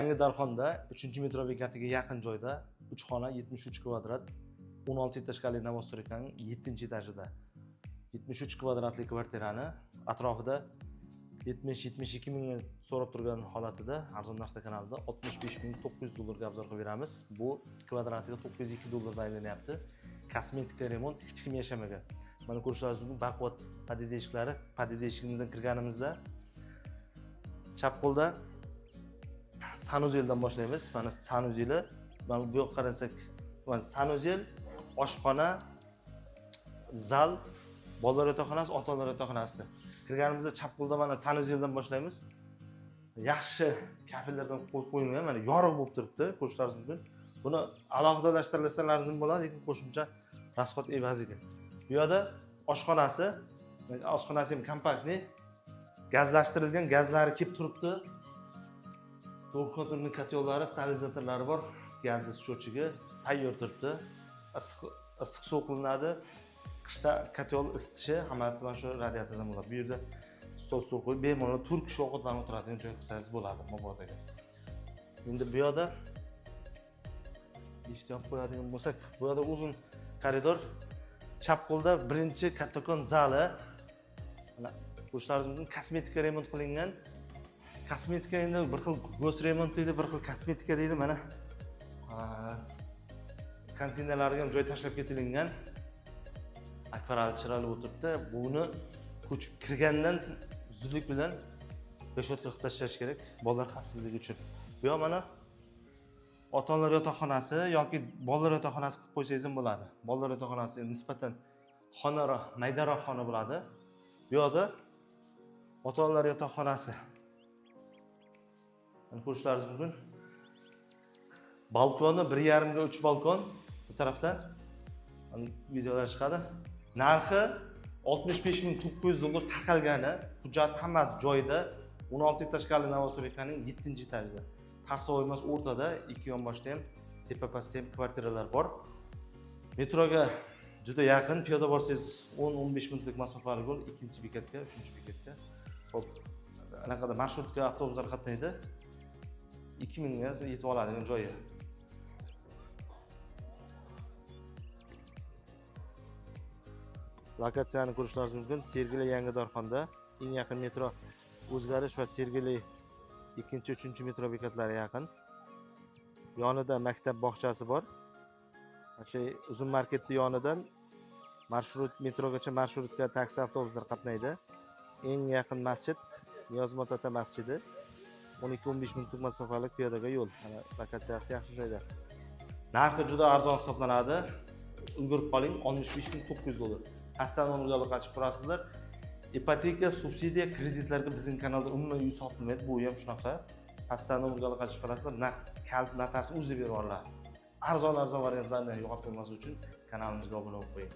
Yangi Darxonda 3-metro bekatiga yaqin joyda 3 xona, 73 kvadrat, 16 этажка li новостройка ning 7-etajida 73 kvadratli kvartirani atrofida 70-72 mingni so'rab turgan holatida arzon narxda kanalida 65 900 dollarga обзор qilib beramiz. Bu kvadratiga 902 dollardan aylanyapti. Kosmetika remont, hech kim yashamagan. Mana, ko'rishlaringiz mumkin, baquvvat podъезд eshiklari. Podъезд eshigimizdan kirganimizda chap qo'lda санузел dan boshlaymiz. Mana санузел i. Mana bu yoqqa qarasak, mana санузел, oshxona, zal, bolalar yotoqxonasi, ota onalar yotoqxonasi. Kirganimizda chap qo'lda mana санузел dan boshlaymiz. Yaxshi kafellardan qo'yib qo'yilgan, mana yorug' bo'lib turibdi, ko'rishlaringiz mumkin. Buni alohidalashtirilsa lazim bo'ladi, lekin qo'shimcha расход evaziga. Bu yoqda oshxonasi, oshxonasi ham компактный, gazlashtirilgan, gazlari kelib turibdi. Двухконтурный котёл lari, stabilizatorlari bor, gazni счетчик i tayyor turibdi. Issiq issiq suv qilinadi. Qishda котёл isitishi hammasi mana shu radiatordan bo'ladi. Bu yerda stol, stul qo'yib, bemalol 4 kishi ovqatlanib o'tiradigan joy qilsangiz bo'ladi mabodoga. Endi bu yoqda eshikni yopib qo'yadigan bo'lsak, bu yoqda uzun koridor, chap qo'lda birinchi kattakon zali. Mana, ko'rishlaringiz mumkin, kosmetika remont qilingan. Kosmetika endi bir xil госремонт deydi, bir xil kosmetika deydi. Mana, konditsionerlarga ham joy tashlab ketilingan. Akvaral chiroyli o'tiribdi. Buni ko'chib kirgandan zudlik bilan решётка qilib tashlash kerak bolalar xavfsizligi uchun. Bu yoq mana ota onalar yotoqxonasi yoki bolalar yotoqxonasi qilib qo'ysangiz ham bo'ladi. Bolalar yotoqxonasi nisbatan xonaroq, maydaroq xona bo'ladi. Bu yoqda ota onalar yotoqxonasi. Mana, ko'rishlaringiz mumkin. Balkoni 1,5ga 3 balkon bu tarafdan. Mana, videolar chiqadi. Narxi 65 900 dollar taqalgani, hujjat hammasi joyida. 16 этажка li новостройка ning 7-etajida. Tarsovoy emas, o'rtada, ikki yonboshda ham, tepa pastda ham kvartiralar bor. Metroga juda yaqin, piyoda borsangiz 10-15 minutlik masofali yo'l ikkinchi bekatga, uchinchi bekatga. Hop, anaqada маршрутка avtobuslar qatnaydi. 2 mingga yetib oladigan joyi. Lokatsiyani ko'rishlaringiz mumkin. Sergeli, Yangi Dorxonda eng yaqin metro O'zgarish va Sergeli ikkinchi, uchinchi metro bekatlari yaqin. Yonida maktab, bog'chasi bor. Mana shu Uzum marketni yonidan marshrut metrogacha маршрутка, taksi, avtobuslar qatnaydi. Eng yaqin masjid Niyozmat ota masjidi. 12-15 minutlik masofalik piyodaga yo'l. Mana, lokatsiyasi yaxshi joyda. Narxi juda arzon hisoblanadi. Ulgurib qoling, 65 900 dollar. Pastdan nomerga aloqa chiqib turasizlar. Ipoteka, subsidiya, kreditlarga bizning kanalda umuman uy sotilmaydi. Bu ham shunaqa. Pastdan nomerga aloqa chiqib turasizlar, naqd, kalit notarius o'zi berib yuboriladi. Arzon arzon variantlarni yo'qotib qo'ymaslik uchun kanalimizga obuna bo'lib qo'ying.